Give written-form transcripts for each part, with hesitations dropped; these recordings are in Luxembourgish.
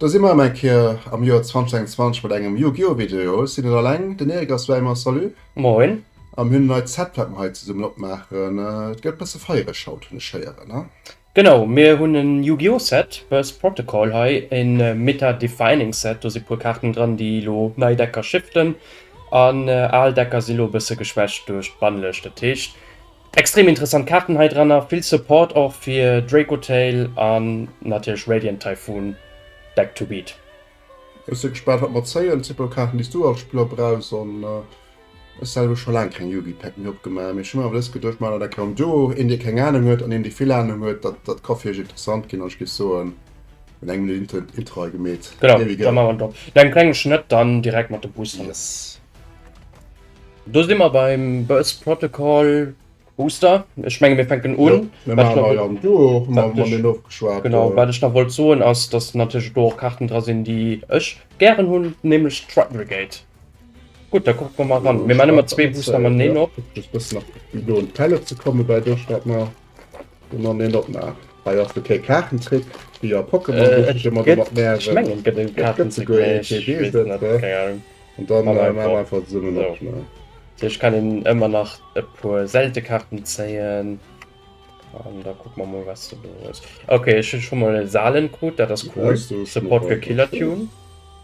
Do si mer erëm eng Kéier am Joer 2026 mat engem Yu-Gi-Oh! Video. Ech sinn net alleng, den Eric ass bei mer. Salut! Moin! A mir hunn en neit Set wat mer hei zesummen opmaachen. Et gëtt bësse feiereg haut, hunn ech héieren, ne? Genau, mir hunn en Yu-Gi-Oh! Set, Burst Protocol hei, en Meta-Defining Set. Do si puer Kaarten dran, déi elo nei Decker shiften an al Decker si lo e bësse geschwächt duerch d'Bannlëscht. Dat heescht, Extrem interessant Kaarten hei dranner, vill Support och fir Dracotail an natierlech Radiant Typhoon, Deck to beat. Ech si gespaant wat mer zéien, Zippo Kaarten déi s du als Spiller brauchs an ech selwer hu scho laang keng Yugi Pack méi opgemaach, mee ech hu mer awer dës geduecht mer maachen dat eng Kéier am Duo, een dee keng Ahnung huet an een dee vill Ahnung huet, dat dat ka fir iech interessant ginn an ech géif soen mir hunn eng Minutt Intro hei gemeet, Genau, here we go. Da maache mer dat no engem klengen Schnëtt dann direkt mat de Boostern. Yes. Do si mer beim Burst Protocol Booster. Ech menge mir fänken un. Jo, mir maachen hei am Duo, hu mer mateneen ofgeschwat. Genau, wat ech nach wollt soen ass, datt natierlech do och Kaarten dra sinn, déi ech gären hunn, nämlech d'Tri-Brigade. Gutt, da kucke mer mol eran. Mir maachen ëmmer zwee Booster mateneen op. Just bëssen nach fir do un d'Pallet ze kommen, bei dech, dat mer mateneen opmaachen. Hei ass de kee Kaartentrick, wéi a Pokémon, wou ech dech ëmmer domat nerven. Ech mengen, et gëtt e Kaartentrick, mee ech weess et net, keng Ahnung. An dann äh, machen wir einfach zusammen so. Op, ne? Ech kann een ëmmer nach e puer selte Karten zéien. An da guck mal mal was du do hues. Okay, ech hunn schon mal e Salen krut, dat ass cool. Support fir Killer Tune.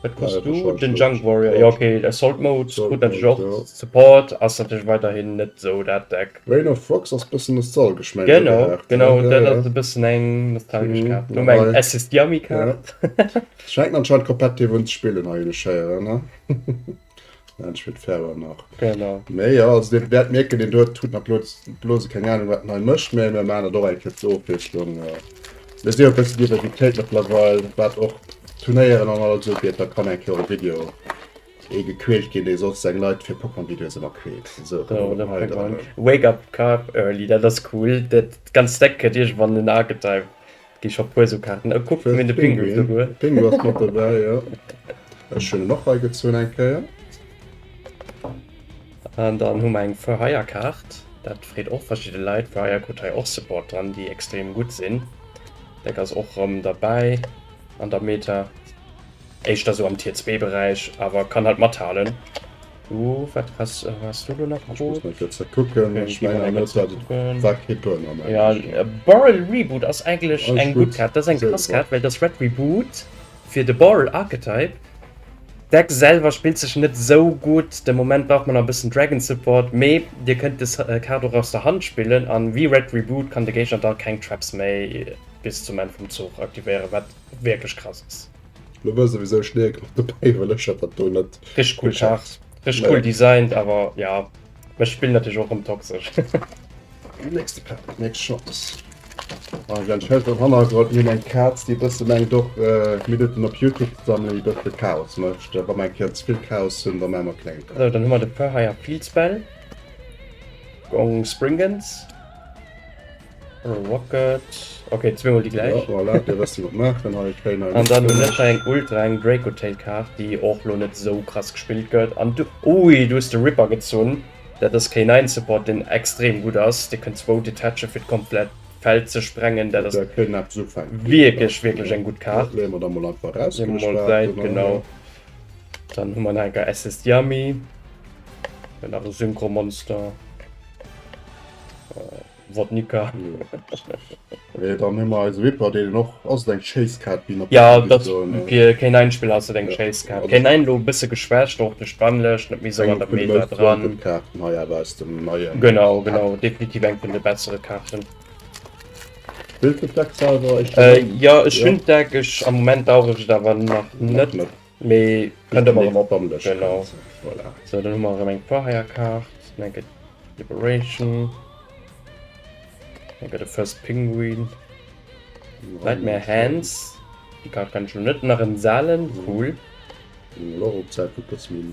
Wat krus ja, du? Den Junk Warrior. Ja, okay, Assault Mode krut natierlech och ja. Support ass natierlech weiderhin net sou dat Deck. Reign of Frogs ass bëssen nostalgesch meng Genau, genau, ja, dat ass e bëssen eng nostalgesch mhm. Kaart. No eng Assist Yummy Kaart. Ja. Schengt anscheinend kompetitiv un ze spillen hei hunn ech héieren ne? Nein, ech spillt Fairer nach. Genau. Mee jo, also dir wäert mierken, deen do huet nach blo blose keng Ahnung wat en hei mécht, mee mir maachen dat och eng Kéier zur Ofwiesslung. Mir si jo e bësse Diversitéit mëttlerweil, wat och Turnéieren an alles ugeet, da kann eng Kéier och e Video ee gequält ginn, dee soss seng Leit fir Pokémon-Videos ëmmer quält. Sou, So, da hei dann. Wake up Carp Early, dat ass cool. Dat ganzt Deck kritt iergendwann en Archetype. Gi scho puer sou Kaarten. Oh, kuck, mir hunn de Pingu souguer. Pingu ass mat dobäi, jo. Ech hunn en och agezunn eng Kéier. An dann hu mer eng Fur Hire Kaart. Dat freet och verschidde Leit. Fur Hire krut hei och Support dran, déi extrem gutt sinn. Deck ass och rëm derbäi an der Meta. Éischter sou am Tier 2 Beräich, awer kann halt mathalen. Du, wat has, has du do nach Ech muss mal kurz kucken. Ech mengen net, dat et war kee Burner, mengen Ja, ech. Borrel Reboot ass eigentlech Alles eng gutt gutt. Kaart. Dat ass eng krass Kaart, well das Red Reboot fir de Borrel Archetype. Deck selwer spillt sech net sou gutt. De Moment brauch man nach e bëssen Dragon Support, mee dir kënnt des Kaart och aus der Hand spillen an wéi Red Reboot kann de Géigner da keng Traps méi bis zum Enn vum Zuch aktivéieren, wat wierklech krass ass. Lo wëss der wisou ech Schneek mat dobäi well ech hat dat do net. Richteg cool Kaart, richteg cool designt, awer ja ech spillen natierlech och rëm toxesch. Nächste Pack, nächst Chance. Ah, Jan Schelt am Hannergrond, mir hunn eng Kaz, déi e bësse mengt och Minutten op Youtube ze sammelen, déi e bësse Chaos mécht. Wa mer eng Kéier ze vill Chaos hunn, da maache mer e klenge Cut. Sou, dann hu mer de Fur Hire Field Spell, Gong Springans. Rocket. Okay, zweemol déi gläich. Ja, voilà, dir wësst, wat maachen hei. Kréien hei An dann hunn ech hei eng ultra eng Dracotail Kaart, déi och lo net sou krass gespillt gëtt. An du, ui, du hues de Ripper gezunn. Dat ass K9 Support, deen extrem gutt ass. Dir kënnt zwou detachen fir d'komplett Feld ze sprengen. Dat ass wierklech, wierklech eng gutt Kaart. Leeë mer da mol einfach eraus. Leeë mer mol op d'Säit, genau. Dann hu mer nach enker SS Yummy. Nach e Synchro Monster. Wodnika. Nee, dann hu mer eise Ripper, deen och, ass et eng Chase-Kaart, wéi nach Ja, dat fir K9-Spiller ass et eng Chase-Kaart. K9 lo e bësse geschwächt, och duerch d'Bannlëscht, net méi sou an der Meta dran. Eng vun de most wanted Kaarten hei awer aus dem neien. Genau, genau, definitiv eng vun de bessere Kaarten. Spills du d'Deck selwer? Äh, jo, ech hunn d'Deck, ech am Moment brauch ech et awer nach net, mee kënnt ëmmer erëm op. Genau. Voilà. Sou, dann hu mer erëm eng Furhire-Kaart, eng Liberation. Dann gëtt e First Penguin. Nightmare Hands. Déi Kaart kann ech lo net. Nach en Salen. Cool. Lo op Zäit vu kuerz méi.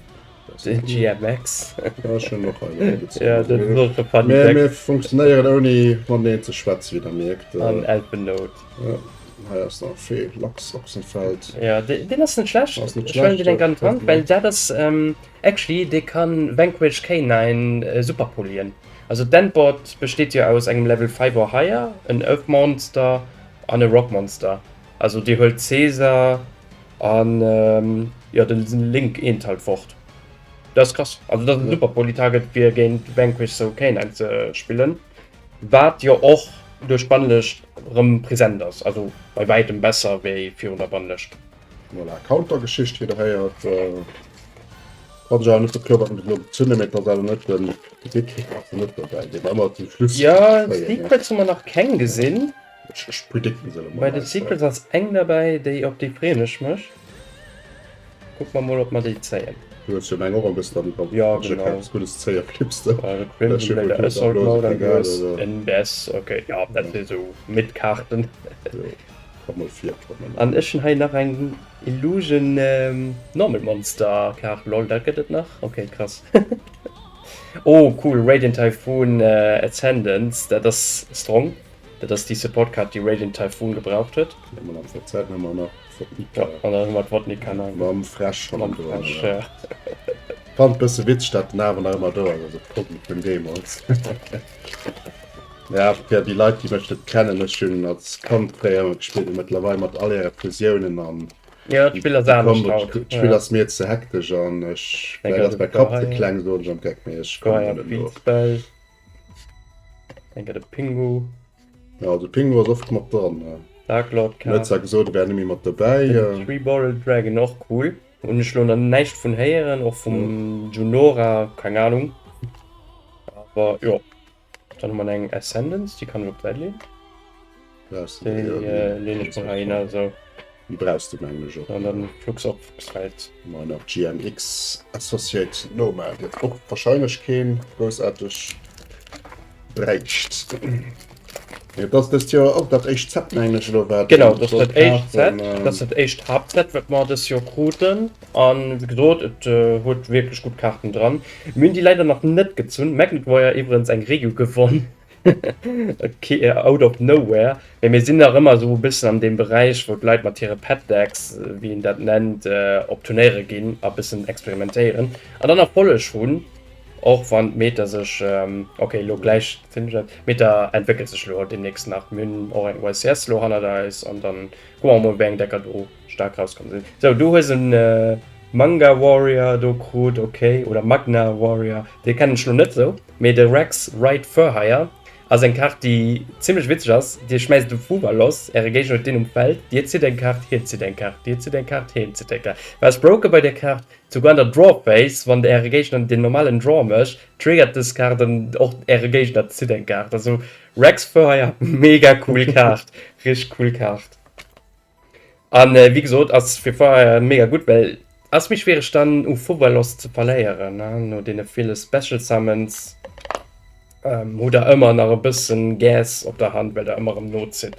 Den GMX. Ja, schon noch eine. Ja, dat ass och e funny Deck. Mir funktionéieren ouni mateneen ze schwätzen, wéi der mierkt. An Elfenote. Ja, hei ass nach Fee, Lachs, Ochsenfeld. Ja, deen ass net schlecht. Ass net schlecht. Ech huelen deen eng an d'Hand, well dat ass Actually, dee kann Vanquish K9 superpolien. Also d'Endboard besteet jo aus engem Level 5 or higher, en Earth Monster an e Rock Monster. Also dir huelt Caesar. An jo, de Link eent halt fort. Dat ass krass. Also dat ass en super Polytarget fir géint Vanquish Soul K9 ze spillen. Wat jo och duerch d'Bannlëscht rëm present ass. Also bei wäitem besser wéi virun der Bannlëscht. Voilà, Counter-Geschicht, wéi der héiert. Kann ech awer net so kloer, wat elo gezunn hunn, mee et ass awer net den Big Hit ass net dobäi, dee mer ëmmer zum Schluss Ja, Secrets hu mer nach keng gesinn. Ech, ech predikten se elo mol. Bei de Secrets ass eng derbäi, déi op déi freeën ech mech. Kucke mer mol, ob mer déi zéien. Du hues jo meng och e bëssen am Kapp. Ja, genau. Wann ech eppes Guddes zéien, flippst de. Ja, de Crimson Blade Assault Mode an du hues en Bess. Okay, ja, dat si sou Mid-Kaarten. Jo, ka mol virkommen. An ech hunn hei nach eng Illusion Normal Monster Kaart. Lol, dat gëtt et nach? Okay, krass. Oh, cool, Radiant Typhoon Ascendance, dat ass strong. Dat ass déi Support Card déi Radiant Typhoon gebraucht huet. Ja, an am Verzäit hu mer nach Vodnika. Ja, an dann hu mer d'Vodnika nach. Mam Fräsch Mam hannendrun. Fräsch, ja. Fand bësse witzeg dat den awer nach ëmmer do ass, also d'Problem vun deemools. Ja, fir déi Leit déi mech net kennen, ech hunn als Kand fréier ëmmer gespillt, mee mëttlerweil mat all äre Fusiounen an Ja, d'Spill ass anescht haut. D'Spill ass mir ze hektesch an ech, vläicht ass mäi Kapp ze kleng, soen ech am Geck, mee ech kommen net no. Spell. Eng Kéier de Pingu. Ja, de Pingu ass oft mat dran. Dark Lord Kaart. Huet zwar gesot, e wär net méi mat dobäi. Den Three-Barrel Dragon, och cool. Hunn ech lo nach näischt vun héieren, och vum Junora, keng Ahnung. Awer jo. Dann hu mer eng Ascendance, déi kann ech op d'Säit leeën. Déi leeën ech mol heihinner, esou. Déi brauchs de mengen ech och. An dann Flux op Fluxfeld. Mä nach GMX Associate Nomad, deen och wahrscheinlech keen groussaarteg bräicht. Mee et ass dëst Joer och dat éischt Set mengen ech elo wat. Genau, dat ass dat éischt Set, dat ass dat éischt Haaptset wat mer dës Joer kruten. An wéi gesot, et huet wierklech gutt Kaarten dran. Mir hunn déi leider nach net gezunn. Magnet Warrior iwwerens eng Regio gewonn. Okay, out of nowhere. Mee mir sinn nach ëmmer esou e bëssen an deem Beräich, wou d'Leit mat hire Pet Decks, wéi een dat nennt, op Turnéiere ginn a bëssen experimentéieren an dann Erfolleg hunn, och wann d'Meta sech, okay, elo gläich zimmlech, d'Meta entwéckelt sech elo deemnächst nach. Mir hunn och eng YCS elo hannert eis an dann kucke mer mol, wéi eng Decker do staark rauskomm sinn. Sou, du hues en Manga Warrior do krut, okay, oder Magna Warrior, dee kennen ech lo net sou, mee de Rex Right Fur Hire ass eng Kaart déi zimlech witzeg ass, dir schmäisst e Fuwalos, äre Géigner huet deen um Feld, dir zitt eng Kaart, hien zitt eng Kaart, dir zitt eng Kaart, hien zitt eng Kaart. Wat ass broken bei där Kaart? Souguer an der Draw Phase, wann äre Géigner den normalen Draw mécht, triggert dës Kaart an och äre Géigner zitt eng Kaart. Also Rex Fur Hire, mega cool Kaart, richteg cool Kaart. An wéi gesot ass fir Fire mega gutt, well ass méi schwiereg dann u Fuwalos ze verléieren, ne? No deene ville Special Summons hutt der ëmmer nach e bëssen Gas op der Hand, well der ëmmer erëm nozitt.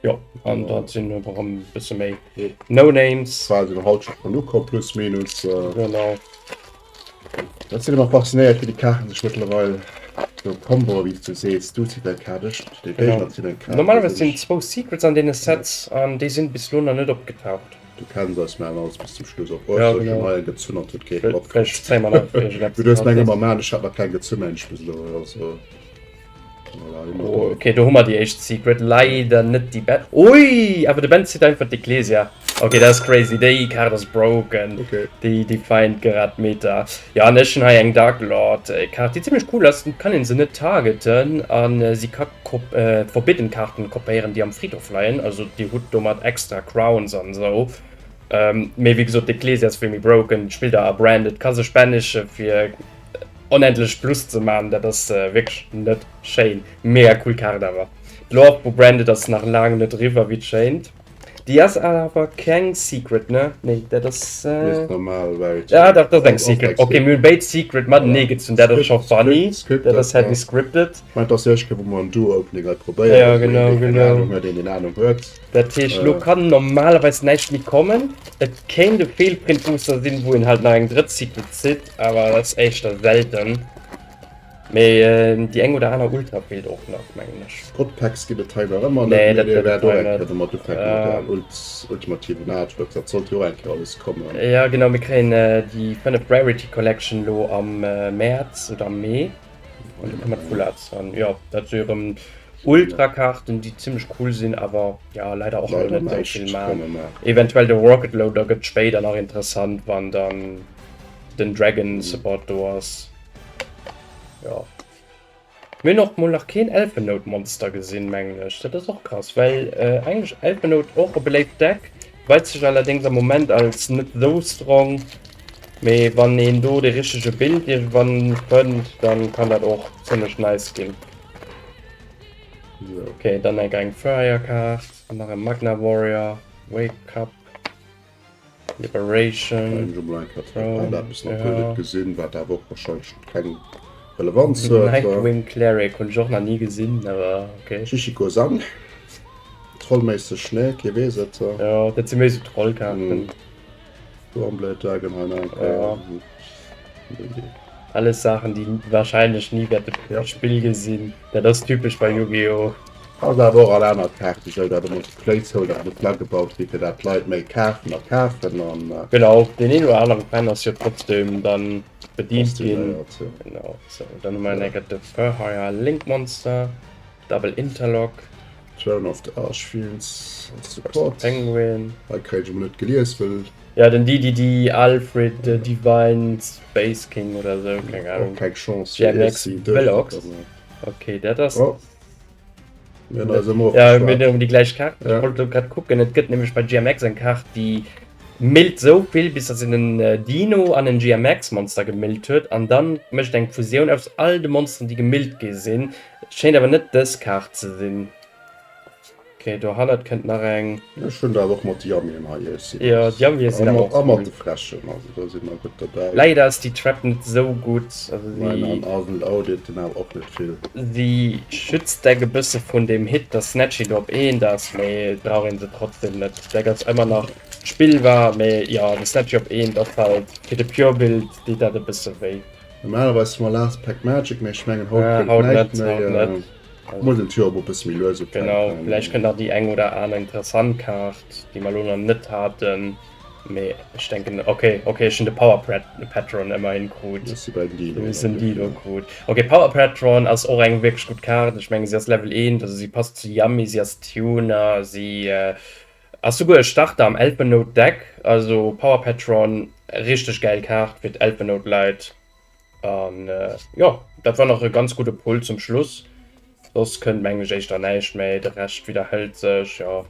Jo, an dat sinn awer erëm e bësse méi No Names. Quasi eng Halschent vun ukomm, plus minus. Genau. Dat sinn ëmmer faszinéiert, wéi déi Kaarten sech mëttlerweil sou comboen, wéi s du sees. Du zitt eng Kaart, ech de Géigner zitt eng Kaart. Normalerweis sinn zwou Secrets an deene Sets an déi sinn bis elo nach net opgetaucht. Du kenns eis, mir halen alles bis zum Schluss op. Ja, Ech genau. hunn hei eng gezunn an huet keen Vläicht matgemaach. zéie mer nach iergendeppes Du hues meng gratis. ëmmer man, ech hat nach keng gezunn mengen ech bis elo. Also. Oh, okay, do hu mer déi éischt Secret. Leider net déi Ben. Ui, awer de Ben zitt einfach d'Ecclesia. Okay, dat ass crazy. Déi Kaart ass broken. Okay. Déi defined grad d'Meta. Ja, an ech hunn hei eng Dark Lord Kaart, déi zimmlech cool ass. Et kann een se net targeten an si ka Forbidden Kaarten kopéieren, déi am Friedhof leien. Also dir hutt domat extra Crowns an esou. Mee wéi gesot, d'Ecclesia ass vill méi broken. Spillt der a Branded, ka sech banishe fir Onendlech Plus ze man, dat ass wierklech net schéin. Mega cool Kaart awer. D'Lore vu Branded ass nach laang net eriwwer wéi et schéint. Déi ass awer keng Secret ne? Nee dat ass normal Rarity. Ah dach dat ass eng Secret. Ok mir hunn béid Secret matenee gezunn, dat ass scho funny. Dat ass heavy scripted. Mä et ass déi éischt Kéier wou mer en Duo Opening hei probéieren. Ja genau genau. Een deen keng Ahnung huet, een deen Ahnung huet. Dat heescht elo kann normalerweis näischt méi kommen. Et kéint e Feelprint Booster sinn, wou een halt nach eng drëtt Secret zitt, awer dat ass éischter selten. Mee déi eng oder aner Ultra feelt och nach, mengen ech. God Packs ginn et hei nach ëmmer Nee, net, dat mee dir gëtt et wäert och hei eng net. Kéier domat ufänken mat der Ult ultimativen Artworks. Dat sollt jo och eng Kéier alles kommen. Ja genau, mir kréien déi 5 Rarity Collection lo am Mäerz oder am Mee. An do kënnt mat Full Arts an jo, dat si erëm. Ultrakaarten, déi zimmlech cool sinn, awer ja leider och nach net esou vill maachen. Eventuell de Rocket Loader gëtt spéider nach interessant, wann dann den Dragon Support do ass. Ja. Mir hunn och mol nach keen Elfenote Monster gesinn, mengen ech. Dat ass och krass, well äh, eigentlech Elfenote och e beléift Deck, weist sech allerdéngs am Moment als net sou strong. Mee wann een do de richtege Build iergendwann fënnt, dann kann dat och zimmlech nice ginn. Okay, dann eng eng Feuerkaart, nach e Magna Warrior, Wake Up. Liberation. Ja. Gesinn, wat awer och wahrscheinlech keng Relevanz huet. Nightwing Cleric hunn ech och nach ni gesinn, awer okay. Shishiko San. Trollméisseg, ne? Kee weess et. Ja, dat si méi sou Trollkaarten. Mm. Stormblade Dragon hei nach eng Kéier. Ja. Alles Saachen, déi wahrscheinlech ni wäerte ja. Spill gesinn. Dat ass typesch bei Yu-Gi-Oh! Ass awer och all aner Kaarte sou, dat emol de Placeholder muss agebaut gi fir dat d'Leit méi kafen a kafen an. Genau, deen een oder anere Fan ass jo trotzdem dann bedient ginn. Genau, sou dann hu mer eng Kéier de Fur Hire Link Monster, Double Interlock. Throne of the Archfiends als Support. Penguin. Hei kréien ech emol net gelies, wëll. Ja, den DDD, Alfred the Divine Space King oder sou, keng Ahnung. Och keng Chance fir GMX Velox. Okay, dat ass. Oh. Mir hunn eis emol Ja, mir hunn déi gläich Kaart. Ech wollt elo grad kucken, et gëtt nämlech bei GMX eng Kaart, déi millt sou vill, bis datt een en Dino an en GMX-Monster gemillt huet an dann mécht eng Fusioun aus all de Monsteren, déi gemillt gi sinn. Schéint awer net dës Kaart ze sinn. Ok, dohannert kënnt nach eng. Ech hunn der awer och mat de Yamien hei. Ech sinn Jo, d'Yamie sinn awer och cool. A mat de Fräschen, also do si mer gutt dobäi. Leider ass déi Trap net esou gutt. Also si. Nein, an Arnold Audit den awer och net vill. Si schützt d'Deck e bësse vun deem Hit, dass Snatchy do op eent ass, mee et brauch een se trotzdem net. D'Deck ass ëmmer nach spillbar, mee jo, de Snatchy op eent ass halt fir de Pure Build deet dat e bësse wéi. Normalerweis hu mer Last Pack Magic, mee ech mengen haut kënnt näischt méi. Muss en Tour op e bësse méi lues ufänken. Genau, vläicht kënnt nach déi eng oder aner interessant Kaart, déi mer elo nach net haten, mee ech denken, ok, ok, ech hunn de Power Patron ëmmerhin krut. Ech si bei den Dino. Ech hunn den Dino krut. Ok, Power Patron ass och eng wierklech gutt Kaart. Ech mengen, si ass Level 1, also si passt zu Yummy, si ass Tuner, si ass souguer e Starter am Elfenote Deck. Also Power Patron, richteg gäil Kaart fir d'Elfenote Leit. An jo, dat war nach e ganz gudde Pull zum Schluss. Soss kënnt mengen ech éischter näischt méi, de Rescht widderhëlt sech, jo.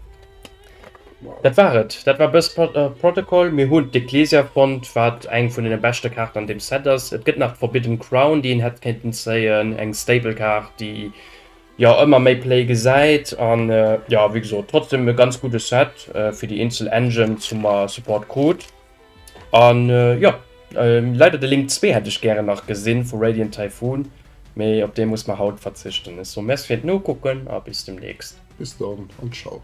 Dat war et, dat war Best Protocol. Mir hunn d'Ecclesia fonnt, wat eng vun deene beschte Kaarten an deem Set ass. Et gëtt nach d'Forbidden Crown, déi een hätt kéinten zéien, eng stable Kaart, déi jo ëmmer méi Play gesäit. An jo, wéi gesot, trotzdem e ganz gudde Set fir déi eenzel Engines hu mer Support krut. An jo, leider de Link 2 hätt ech gären nach gesinn vu Radiant Typhoon, mee op dee muss mer haut verzichten. Ech soe Merci fir d'Nokucken a bis demnächst. Bis dann an ciao.